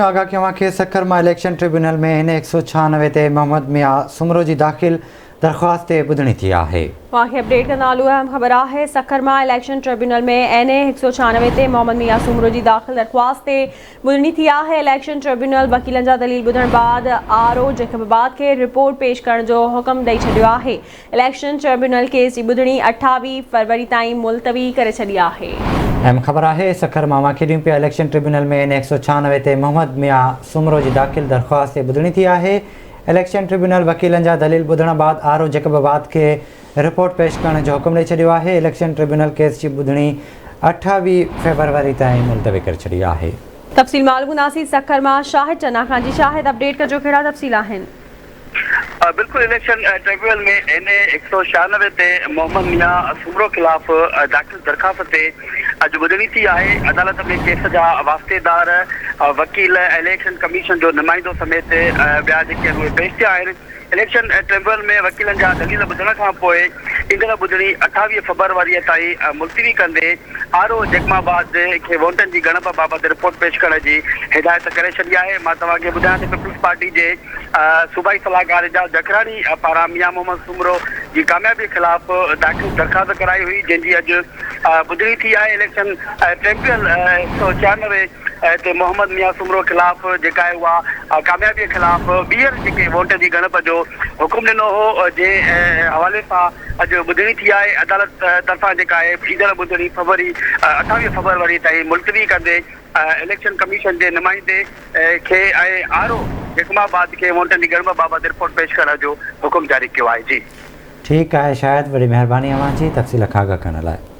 آگاهه ڪيون اوهان کي سکر مان اليڪشن ٽربيونل ۾ اين اي 196 تي محمد ميان سومرو جي داخل درخواست تي ٻڌڻي ٿي آهي. اوهان کي اپڊيٽ ڪندا هلون اهم خبر آهي سکر مان اليڪشن ٽربيونل ۾ اين اي 196 تي محمد ميان سومرو جي داخل درخواست تي ٻڌڻي ٿي آهي اليڪشن ٽربيونل وڪيلن جا دليل ٻڌڻ بعد آر او جيڪب آباد کي رپورٽ پيش ڪرڻ جو حڪم ڏئي ڇڏيو آهي اليڪشن ٽربيونل ڪيس جي ٻڌڻي 28 فروري تائين ملتوي ڪري ڇڏي آهي. اهم خبر آهي سکر مان اوهان کي ڏيون پيا اليڪشن ٽربيونل ۾ اين 196 تي محمد ميان سومرو جي داخل درخواست تي ٻڌڻي ٿي آهي اليڪشن ٽربيونل وڪيلن جا دليل ٻڌڻ بعد آر او جيڪب آباد کي رپورٽ پيش ڪرڻ جو حڪم ڏئي ڇڏيو آهي اليڪشن ٽربيونل ڪيس جي ٻڌڻي 28 فيبروري تائين ملتوي ڪري ڇڏي آهي. تفصيل معلوم ڪنداسين سکر مان شاهد چنا کان جي شاهد اپڊيٽ ڪجو ڪهڙا تفصيل آهن. بلڪل اليڪشن ٽربيونل ۾ اين اي 196 تي محمد ميان سومرو خلاف داخل درخواست تي اڄ ٻڌڻي ٿي آهي، عدالت ۾ ڪيس جا واسطيدار، وڪيل، اليڪشن ڪميشن جو نمائندو سميت ٻيا جيڪي آهن اهي پيش ٿيا آهن، اليڪشن ٽربيونل ۾ وڪيلن جا دليل ٻڌڻ کان پوء ايندڙ ٻڌڻي 28 فبروري تائين ملتوي ڪندي آر او جيڪب آباد کي ووٽن جي ڳڻپ بابت رپورٽ پيش ڪرڻ جي هدايت ڪري ڇڏي آهي. مان توهان کي ٻڌايان ته پيپلز پارٽي جي صوبائي صلاحڪار اعجاز جکراڻي پاران ميان محمد سومرو جي ڪاميابي خلاف داخل درخواست ڪرائي هئي جنهن جي اڄ ٻڌڻي ٿي آهي. اليڪشن ٽربيونل 196 تي محمد ميان سومرو خلاف جيڪا آهي اها ڪاميابي خلاف ٻيهر جيڪي ووٽ جي ڳڻپ جو حڪم ڏنو هو جنهن حوالي سان اڄ ٻڌڻي ٿي آهي عدالت طرفان جيڪا آهي ايندڙ ٻڌڻي فبروري 28 فبروري تائين ملتوي ڪندي اليڪشن ڪميشن جي نمائندي کي ۽ آر او جيڪب آباد کي ووٽن جي ڳڻپ بابت رپورٽ پيش ڪرڻ جو حڪم جاري ڪيو آهي جي. ٺيڪ آهي شاهد وڏي مهرباني اوهان جي تفصيل کان آگاهه ڪرڻ لاء.